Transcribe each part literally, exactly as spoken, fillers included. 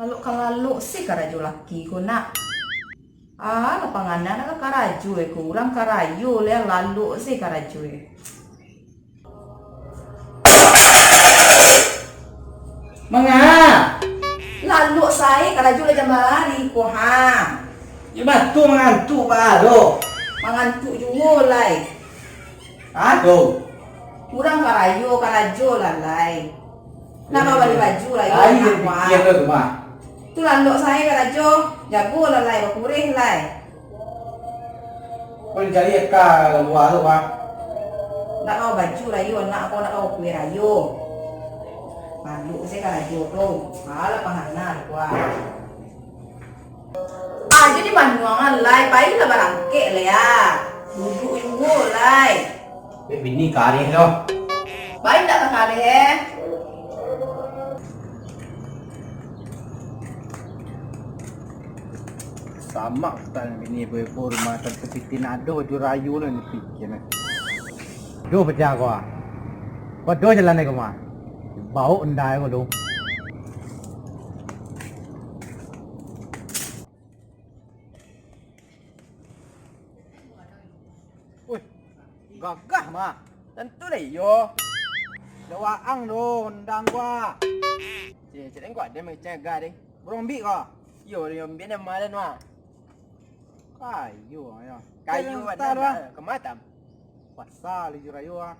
Lalok ka lalok se karajo laki ko nak. Ah, lah panganan lah karajo e ko, urang karajo lah lalok se karajo e. Manga? Lalok sae karajo lah jam bahari ko ha. Yo batua mangantuk ba do. Mangantuk juo lai. Aduh. Urang karajo, karajo lah lai. Nak ka bali baju lai, yo, nak pikia ko mah. Tu lalok sae karajo, jago lah lai, bakureh lai. Kau cari eka lua tu mah. Nak ka baju lai, yo, nak ka bakureh lai, yo. Lalok sae karajo tu. Alah pahana lah, wah. Ajo di manuangan lai, pailah barangkek lai ah. Duduk juo lai. Eh, bini kareh doh. Bai ndak ka kareh eh. Samak utak bini ibu-ibu rumah tan sepitin ado baju rayo lah ni pikia ni. Duh pecah ko ah. Pado jalan ko mah. Bau endai ko tu. Wih, gagah mah. Tantu lah iyo. Dawaang tu, undang gua. Cik, cik, engkau ada macam gagah deh. Burung bik kau. Iyo, dia ambil nama dan mah. Kayu, ya. Kayu Jalan ada, entah lah. Kematam. Pasal di Jurayo ah.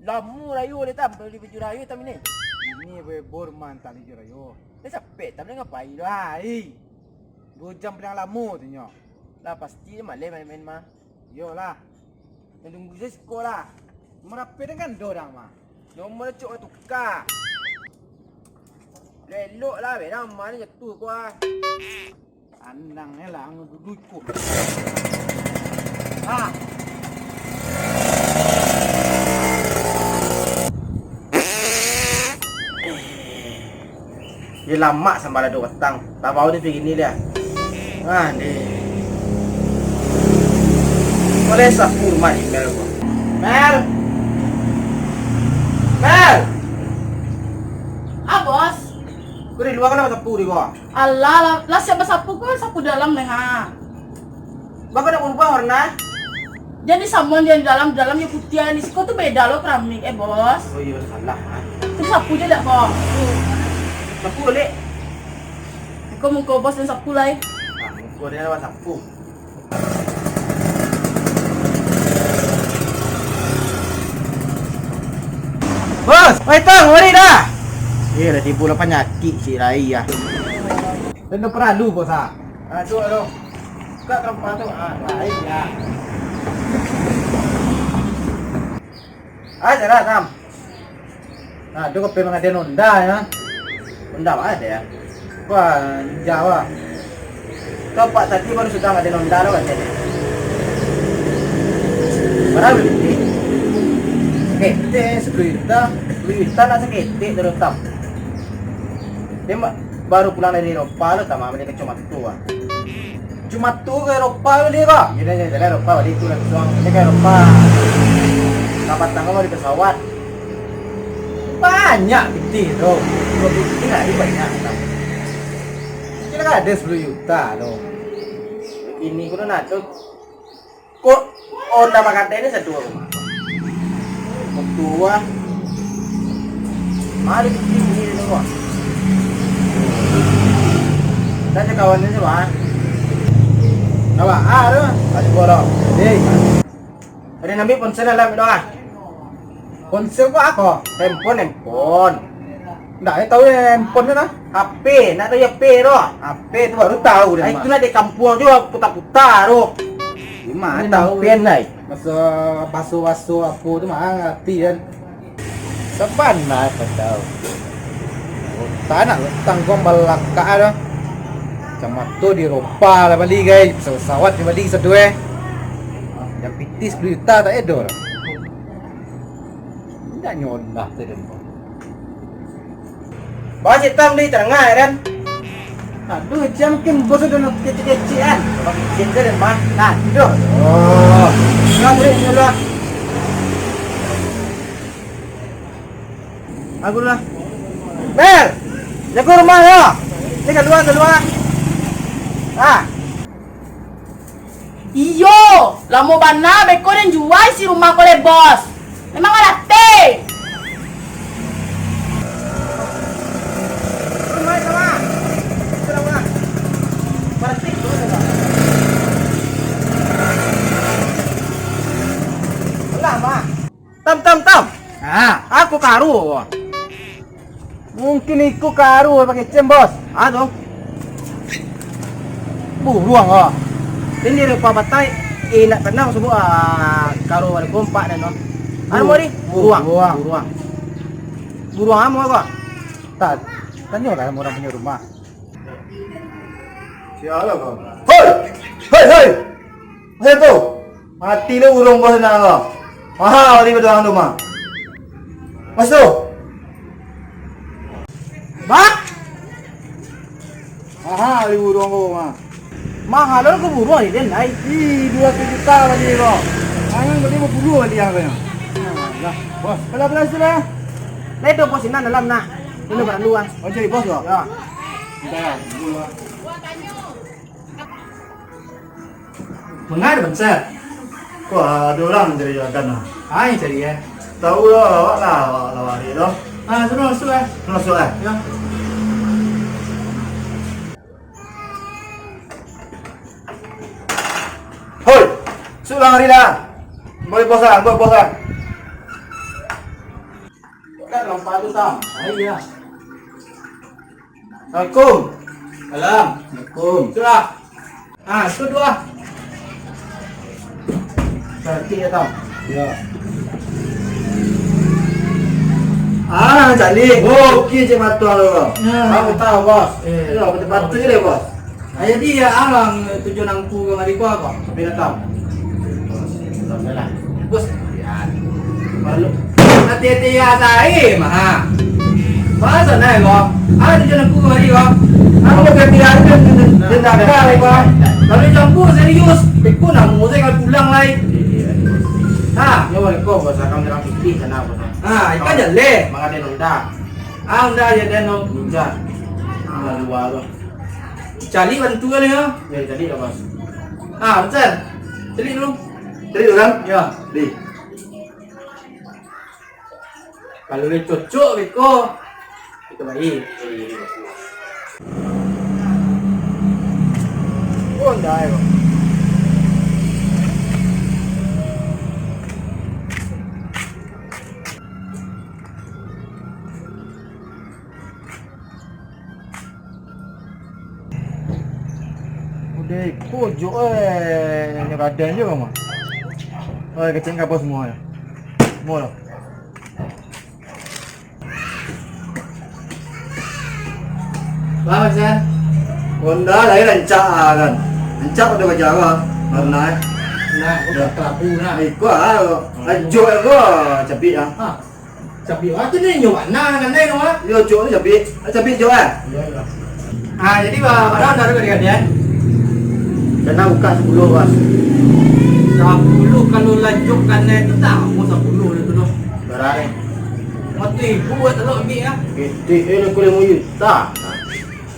Lamo rayo dia tam, beli baju rayo tam ini. Ini bebor mantap di Jurayo. Dia capek tam, dia ngapai tu? Ai. Dua jam paling lamo tu nyo. Lah pasti dia maleh main-main mah. Iyolah. Yang tunggu saya siko lah. Nomor H P dia kan do dah mah. Nomor cok lah tukar. Elok lah, bedang mah ni jatuh ko ah. Anang eh lah, anu dulu ikut. Ah. Dia lamak sambal ado batang. Tabau dia begini dia. Ah, ni. Boleh sapu rumah ni, Mel. Mel. Mel. Ah, bos. Kau di luar kenapa sapu di bawah? Alah, lah, lah siap basapu ko, sapu dalam deh, ha. Bako nak berubah warna? Jadi samuan di dalam, dalam yo putiah, di siko tu beda lo keramik, eh, bos. Oh iyo, salah, ha. Tu sapu je dak, bos? Sapu, Lek. Ko muko bos dan sapu lai. Ah, muko dia lah sapu. Bos, oi tang, mari dah. Eh, lah timbul panyakik si Rai ah. Tando paralu, Bos ah. Ah, tu ado. Buka terempa tu. Ah, Rai ah. Ah, jalan, Sam. Nah, tu kopi mangaden Honda ya. Honda apa ada ya? Wah, ninja wah. Kau pak tadi baru sudah ngaden Honda tu kan jadi. Berapa beli? Ketek sepuluh juta, sepuluh juta nak seketek terus tam. Dia ma- baru pulang dari Eropa tu, tak mau beli kacamata tu ah. Cuma tu ke Eropa tu dia kok? Jadi, jadi, jadi Eropa balik tu lah, suang. Ini ke Eropa. Kapatang kau di pesawat. Banyak pitih tu. Kalau pitih lagi banyak tau. Kira ada sepuluh juta tu. Ini pun nak tu. Kok Honda Makantai ni satu aku mah. Ketua. Mari kita sini dulu. Tanya kawan ni siapa? Nama? Ah, tu. Kasih borok. Hei. Ada nambi ponsel dalam doa. Ponsel ko apo? Handphone, handphone. Ndak, eh, tahu handphone tu nah. H P, ndak tahu H P tu. H P tu baru tahu dia. Ai, itu nak di kampung tu puta-puta tu. Di mana tahu? Pen lai. Masa baso-baso apo tu mah ngerti kan. Sabana kau tahu. Otak nak letang kau balakak tu. Macam motor di Eropa lah bali, guys. Pesawat-pesawat di bali satu eh. Yang pitih sepuluh juta tak edo lah. Indak nyolah tu den. Bawa setan di tengah ya kan? Aduh, jam kin bos udah nak kecil-kecil kan? Kecil ke den mah? Nah, tidur. Oh. Nah, boleh nyolah. Aku lah. Bel, jago rumah ya. Ni kalua, kalua. Ah. Iyo, lamo bana beko den jua isi rumah ko leh, Bos. Memang alateh. Lah, Bang. Tam, tam, tam. Ah, aku karu. Mungkin iko karu pakai cem, Bos. Ah, tu. Buruang, oh. Ini rupa batai, eh, nak tenang sebut, ah, karu ada kompak dan, oh. Anu, Bu-, Mori? Buruang. Buruang. Buruang. Buruang amo ko? Tak, tanyolah urang punyo rumah. Sialah kau. Hoi! Hoi, hoi! Hei tu! Mati lu burung kau senang kau. Mahal ni bedoang tu mah. Mas tu! Bah! Mahal ni burung kau mah. Mahal lo kau burung ni, Den, ai. Ih, dua ratus juta bali kau. Angan bali lima puluh bali yang kau. Alah, bos. Bala-bala sudah. Lai tu bos, inan dalam nah. Ini barang dua. Oh, jadi bos kau? Ya. Bentar, dulu lah. Manga Banser? Wah, ado urang mancari juragan lah. Ah, nan cari, eh? Tahu lah, awak lah, awak lah warik tu. Ah, suruh masuk, eh. Suruh masuk, eh? Ya. Hoi! Masuklah hari dah. Boleh bos lah, boleh bos lah. Kan nampak tu, Tam. Ah, iya. Assalamualaikum. Salam. Assalamualaikum. Sudah. Ah, tu dua. Cantik ya, Tam? Ya. Ah, cantik. Oke, cek mata lo. Ya. Aku tahu, bos. Eh. Itu, aku tempat tu je deh, bos. Ah, jadi ya, abang tujuan angku kamari ko apo? Binatang. Bos, ya. Malu. Hati-hati ya, Saim, ha. Masa naik ko? Ah, tujuan angku kamari ko. Aku mau ganti aja, dia tak ada, ko. Kalau campur serius, beko namo saya kalau pulang lai. Ha. Yo, waalaikum, bos. Akan menyerang pipih sana, bos. Ha, ikan jelek. Mangadai Honda. Ah, Honda aja deh, no. Honda. Honda dua tu. Cari bantu kan, ya? Ya, cari lah, bos. Ah, Rizal. Cari dulu. Cari dulu, kan? Ya. Di. Kalau dia cocok, beko. Kita baik. Oh, dah, ya. Udah ikut jo, eh, nyo gadang je, Bang. Oh, kecil kapal semua, ya. Semua lah. Bang, San. Honda lah, ya, rancak, ah, kan. Rancak pada bajalan, ah. Karena, eh. Nah, udah kelabu, nah. Ikut, ah, lanjut, ah, capik, ah. Ha. Capik, ah, tu ni nyo bana kan, eh, no, ah? Yo, cok ni capik. Ah, capik, cok, eh? Iya, iya. Ah, jadi, ba-, bara Honda tu tadi, kan, ya? Dana buka sapuluah, Bos. Sapuluah kalau lanjut kan, eh, tu tak mau sapuluah dia tu, tu. Bara, eh? Mati ibu buat telok ambil, ya? Gede, eh, nak kuliah mau juta.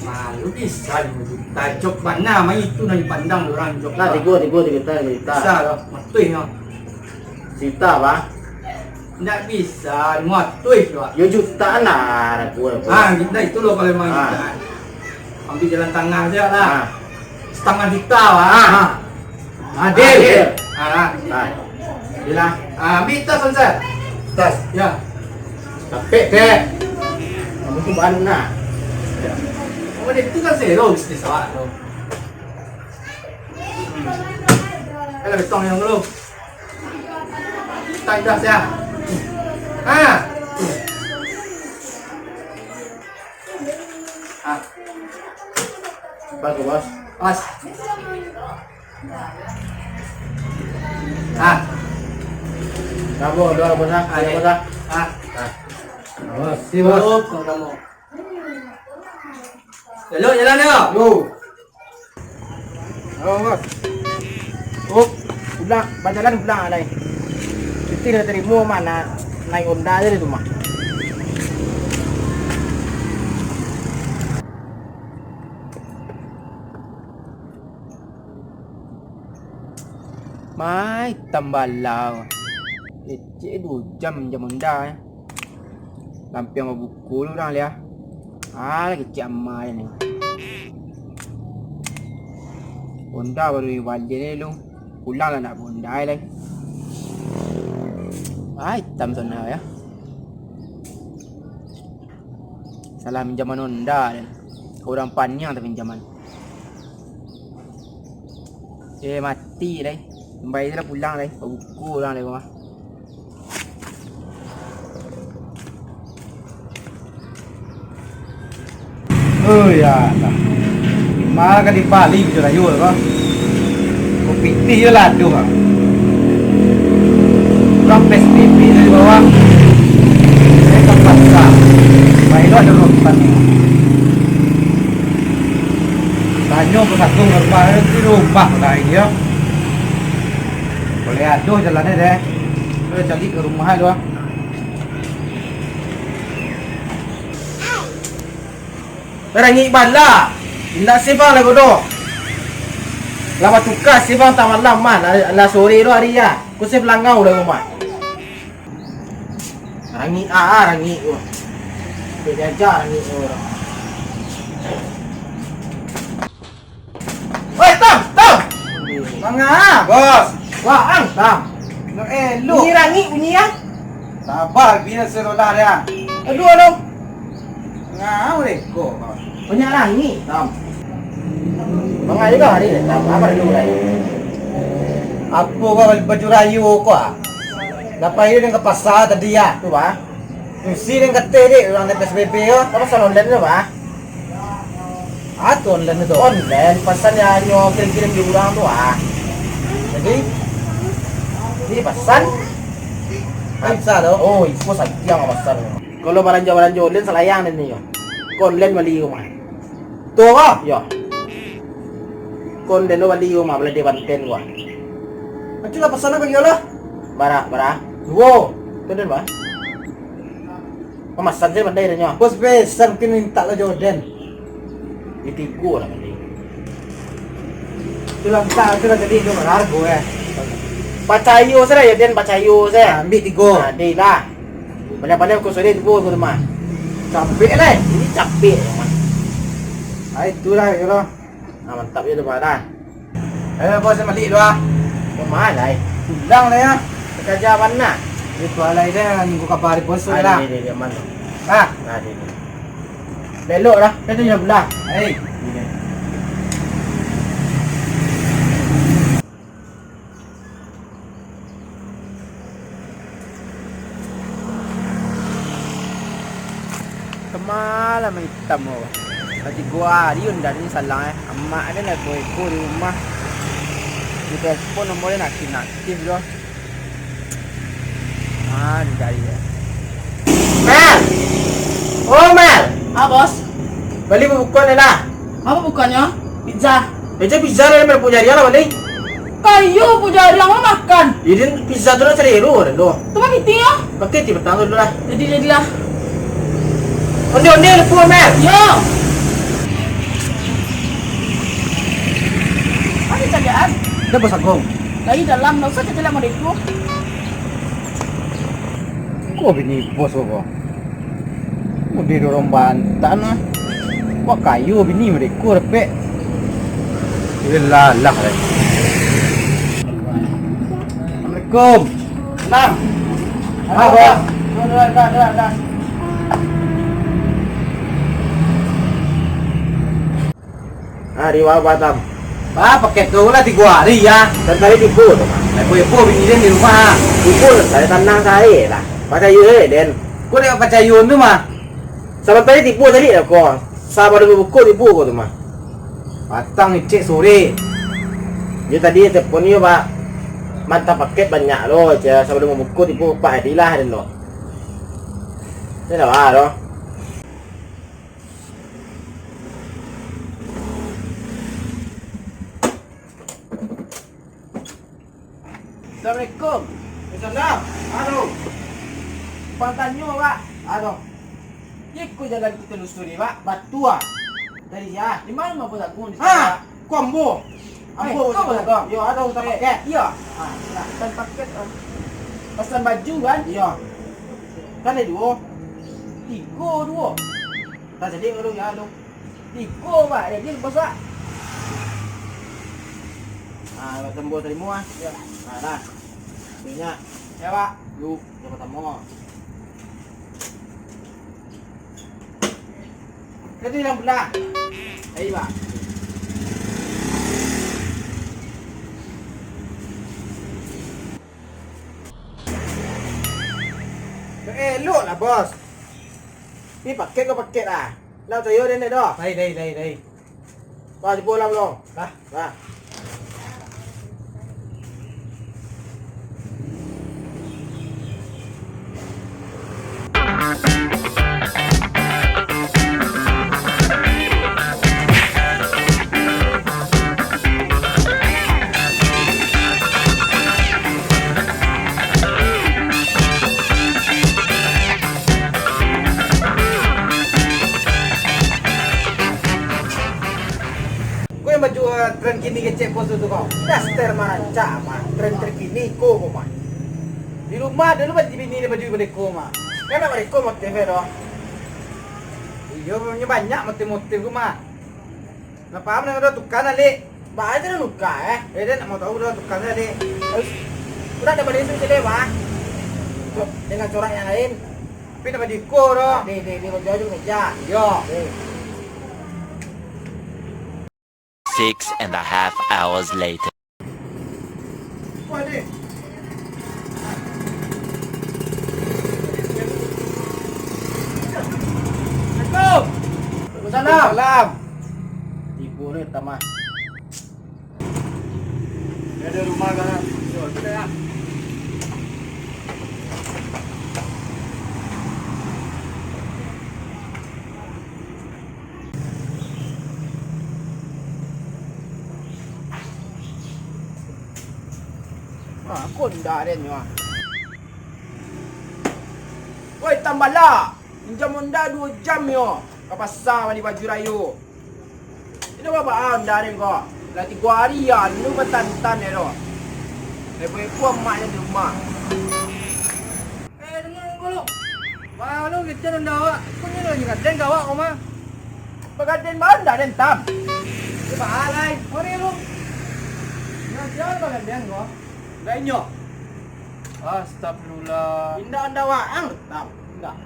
Malu bisa lima juta. Jok bana, mai itu nan dipandang orang jok. Nah, tigo, tigo, tigo juta, lima juta. Bisa lah, matuih, no. Juta, Bang? Ndak bisa, lima ratus, Pak. Yo, jutaan lah, aku, aku. Ah, kita itu loh kalau memang Ah. jutaan. Ambil jalan tangah saja lah. Ah. Setengah juta, Pak. Ah. Adil. Adil. Ah. Ah. Bila? Ah, ambil tas, Ansar. Tas? Ya. Capek, Tek. Kamu tuh bahan, nah. Oh, dia itu kan zero bisnis awak tu. Kalau betong yang dulu. Tangkas ya. Ha. Ha. Pas, Bos. Pas. Ha. Kamu doa, Bos, ha? Ah, Doa, iya. Bos, ha? Ha. Ha. Bos, si, Bos. Halo, kamu. Halo, jalan yo. Yo. Halo, Bos. Oh, pulang, bajalan pulang alai. Cuti lah tarimo mah, na-, naik Honda je di rumah. Mai tambalau. Kecek duo jam minjam Honda, eh. Lampiang babuko lu urang liah. Alah, kecek amai ni. Honda baru bali ni lu. Pulang lah nak Honda lai. Ai, itam sana ya. Salah minjaman Honda den. Ka urang paniang tapinjaman. Eh, mati lai. Sampai tu lah pulang lai. Babuko urang lai rumah. Oh ya lah. Malah ka dibali baju rayo ko. Ko pitih je lah aduh. Urang P S B B tu di bawah. Saya terpaksa. Baiklah dulu tempat ni. Tanyo ke satu rumah, eh, di rumah dah dia. Boleh aduh jalannya deh. Boleh cari ke rumah tu ah. Rangik bala. Indak se bang lai ko doh. Lah batuka se bang, tak malam mah. Lah, lah sore tu ari ah. Ko se balangau lai rumah. Rangik ah, ah, rangik ko. Dek jaja rangik ko. Oi, Tam, Tam. Manga? Bos. Waang, Tam. Nak elok. Bunyi rangik bunyi ah. Sabar, bia serolah dia. Aduh, aduh. Ngau deh ko. Banyak rangik, Tam. Manga juga hari ni, Tam. Apa dulu dah? Apa kau baju rayo kau ah? Dapat air dengan ke pasar tadi ya? Tu bah. Isi dengan keteh dek orang P S B B ko. Apa pasal online tu bah? Ah, tu online tu. Online, pasan yang nyo kirim-kirim di urang tu ah. Jadi, ni pasan. Bisa tu. Oh, iko santiang pasan. Kalau balanjo-balanjo online salayang den ni yo. Ko online bali ko mah. Tu ko? Yo. Ko online tu bali ko mah, bala di banten ko. Macam lah pasan apa yo lah? Bara, bara? Duo. Tu den bah. Mamasan sajo pandai dah nyo. Bos pesan kini minta lah Jordan. Di tigo lah pandai. Itulah minta, itulah tadi tu hargo eh. Pacayo sajo Jordan, pacayo sajo. Ah, ambil tigo. Ah, deh lah. Pandai-pandai kau sore tu bos tu mah. Capek lah. Ini capek mah. Ah, itulah yo lah. Ah, mantap je tu bah dah. Eh, bos, balik dulu ah. Kemana, eh? Pulang lah ya. Kerja mana? Itu alai deh, nunggu kabar dari bos lah. Ini, ini, ini, aman. Nah. Nah, ini. Belok lah, kita sudah pulang. Hei. Ini. Kemalam itam ko. Lah tigo ari Honda ni salang eh. Amak den lah eko-eko di rumah. Di telepon nomor den aktif-aktif doh. Ah, dicari eh. Mel! Oh, Mel! Ah, bos. Bali babuko ni lah. Apa bukannyo? Pizza. Pizza, pizza lah, Mel, punya dia lah bali. Kayo puja urang mau makan. Jadi pizza tu lah cari elu kan tu. Tu mah pitih yo. Pakai ti petang tu dulu lah. Jadi jadilah. Onde-onde lepu Mel. Yo. Ada candaan. Ada bos agung. Lagi dalam, nggak usah cari lama deh tu. Kok bini bos kok? Udah dorong bantan ah. Wak kayo bini mereka repek. Iyalah lah. Assalamualaikum. Nah. Apa? Dah, dah, dah, dah, dah. Hari wabah tam. Ah, pakai tu lah tiga hari ya. Dan tadi tipu tu mah. Ibu-ibu bini dia di rumah. Tipu, saya tenang saya lah. Pakai ye den. Kau dah pakai yun tu mah. Saban tadi tipu tadi lah kau. Saban baru buka tipu kau tu mah. Patang ngecek sore. Dia tadi telepon dia, Pak. Mantap paket banyak lo, je. Saban baru buka tipu Pak Edi lah den lo. Saya dah lah lo. Assalamualaikum. Waalaikumsalam. Aduh. Bang tanyo, Pak. Aduh. Iko jalan kito lusuri, Pak. Batua. Dari ya. Di mana mau aku di sini, Pak? Kombo. Ambo, eh, kau, Bang? Yo, ado urusan paket. Iyo. Ah, nah. Urusan paket, Bang. Pesan baju, kan? Iyo. Kan ado duo. Tigo, duo. Tak jadi kalau ya, lu. Tigo, Pak. Jadi, bos, Pak. Ah, buat ambo tarimo, ah. Iyo. Nah, dah. Duitnyo. Yo, Pak. Yu, yang pertamo. Jadi yang belah. Ayo, Pak. Elok lah, bos. Ni paket ko paket ah. Lah, cayo den doh. Lai, lai, lai, lai. Wah, dipulang lo. Lah. Lah. Ko yang baju, ah, tren kini kecek bos tu, tu kau. Daster marancak mah, tren terkini ko, ko mah. Di rumah dulu baju bini dia baju bendeko mah. Kan nak bendeko motif eh doh. Iyo, punya banyak motif-motif ko mah. Lah paham nang ado tukang alik. Ba aja lah nuka eh. Eh, dia nak mau tahu dah tukang dia, Dek. Terus, udah ada balik sini, Dek, wah. Cok, dengan corak yang lain. Tapi nak baju iko doh. Dek, dek, dek, baju aja meja. Yo. Dek. Six and a half hours later. Assalamualaikum. Waalaikumsalam. Tibo ni tamah. Dia ada rumah kan? Yo, sudah ya. Ah, Honda den nyo ah. Woi, Tambala, minjam Honda duo jam yo, ka pasa bali baju rayo. Ino baa Honda den ko? Lah tigo ari anu batantan yo do. Lepo-lepo amak den di rumah. Eh, dengar dulu. Wah, lu kecil Honda awak. Kau ni lagi gaden ka awak, Oma. Bagaden baa Honda den, Tam? Di baa lai? Mari lu. Nah, siapa bagaden ko? Lainyo. Astagfirullah. Indak Honda waang, Tam. Indak.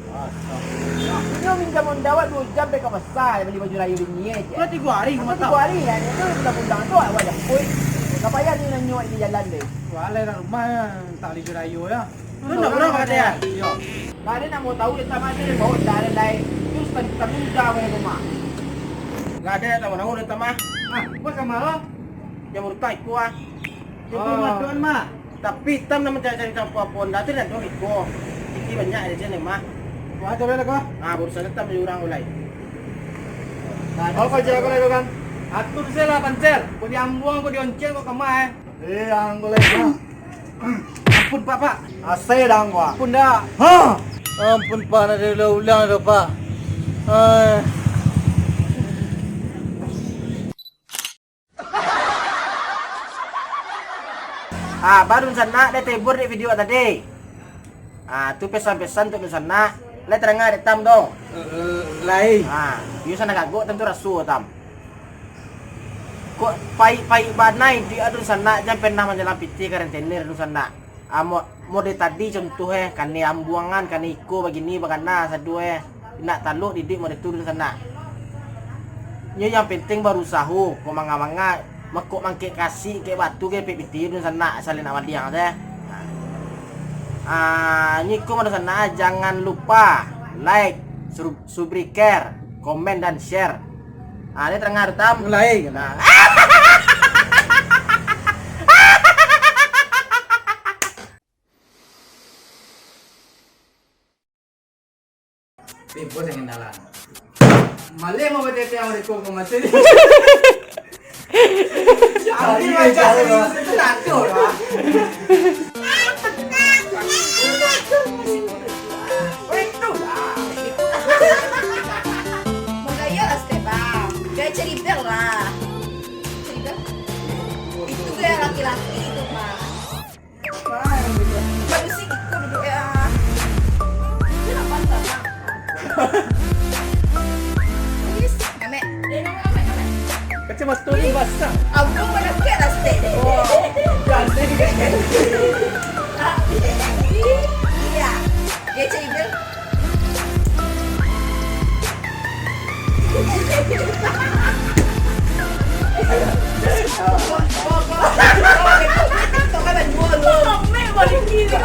Astagfirullah. Inyo minjam Honda awak duo jam pai ka pasa, bali baju rayo bini, cek. Lah tigo ari, tigo ari, ya. Itu bulan-bulan tu awak japuik. Ka payah ni nanyo di jalan deh. Wah, lah rumah, tak bali baju rayo, ya. Lu ndak pernah pakai, ya? Iyo. Lah, den nak mau tahu, den tak ada, den bawa Honda den lai. Terus tadi tak muda, banyak rumah. Lah, den tak mau tahu, den tak mah. Ah, buat sama lo? Yang murtad ikut, ah. Itu mah. Tapi Tam nak mencari-cari apa-apa, ndak tu dah dong iko. Iki banyak ada je ni mah. Wah, coba lah kau. Ah, baru saja Tam jadi urang ulai. Apa je aku lakukan? Atur se lah pancel. Kau diambuang, kau dionceng, kau kemah eh. Eh, ang ulai kau. Ampun Pak, Pak. Asai dah kau. Ampun dah. Ha. Ampun Pak, nak diulang-ulang dah Pak. Hai. Ah, baru sanak deh tebur dek video tadi. Ah, tu pesan-pesan tu sanak. Lai tarangah dek Tam dong. Eh, eh, lai. Ah, iyo sanak gagok tantu raso Tam. Kok paik-paik bana iduik adun sanak, jan pernah manjalang pitih ka rentenir adun sanak. Ah, mo-, model tadi contoh eh, kanai ambuangan, kanai iko bagini bagana sado eh. Indak talok didik model tu dunsanak. Nyo yang penting barusaho, kok manga-manga, makok mangkek kasi, kek batu, kek pek piti dunsanak, asal indak madiang se. Ah, nyo iko dunsanak, jangan lupa like, sub-, subriker, komen, dan share. Ah, ni tarangah Tam. Mulai. Nah. Bebas yang kendalan. Maleh mau bertete sama Riko kau mati. Ya, ambil macam serius itu nato lah. Itulah. Menggaya lah, Steva. Gaya ceribel lah. Ceribel? Yes, amek. Kacamata ni basah. Abang mana kek lah stek. Wah, ganteng. Iya. Dia cari bil. Amek balik kiri.